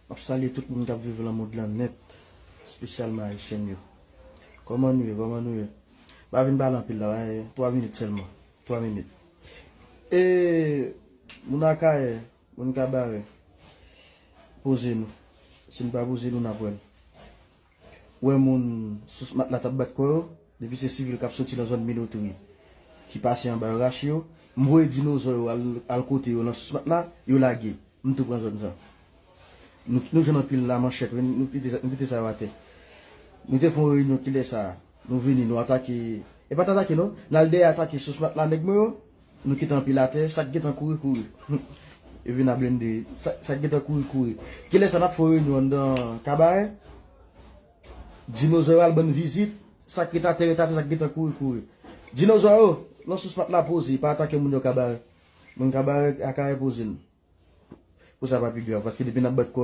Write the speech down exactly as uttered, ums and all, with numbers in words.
M ap salye tout moun k ap viv nan mond lan nèt, espesyalman Ayisyen yo. Kòman nou ye? Kòman nou ye? M pa vin pale anpil la, twa minit sèlman. Twa minit. E moun Akayè, moun Kabarè, poze nou. Si n pa poze nou, n ap wè l. Ou wè moun sous matla t ap bat kò yo, depi se sivil k ap soti nan zòn Minotri ki pase anba yo rache yo, m voye dinozò yo al, al kote yo nan sous matla, yo lage. M tou pran zòn sa. Nou, nou jwenn anpil lamanchèt, wi, nou kite, nou kite sa yo atè. Nou te fè yon reyinyon kilè sa a. Nou vini, nou atake. E pa t atake non, n al dèyè atake sous matla nèg mwen yo. Nou kite anpil atè, sa k gentan kouri, kouri. Yo vin a blende, sa, sa k gentan kouri, kouri. Kilè sa n ap fè yon reyinyon anndan Kabarè? Dinozò yo al ban n vizit, sa k ret atè, ret atè, sa k gentan kouri, kouri. Dinozò yo, nan sous matla poze, pa atake moun yo Kabarè. Moun Kabarè, Akayè poze n. Pou sa pa pi grav, paske depi n ap bat kò,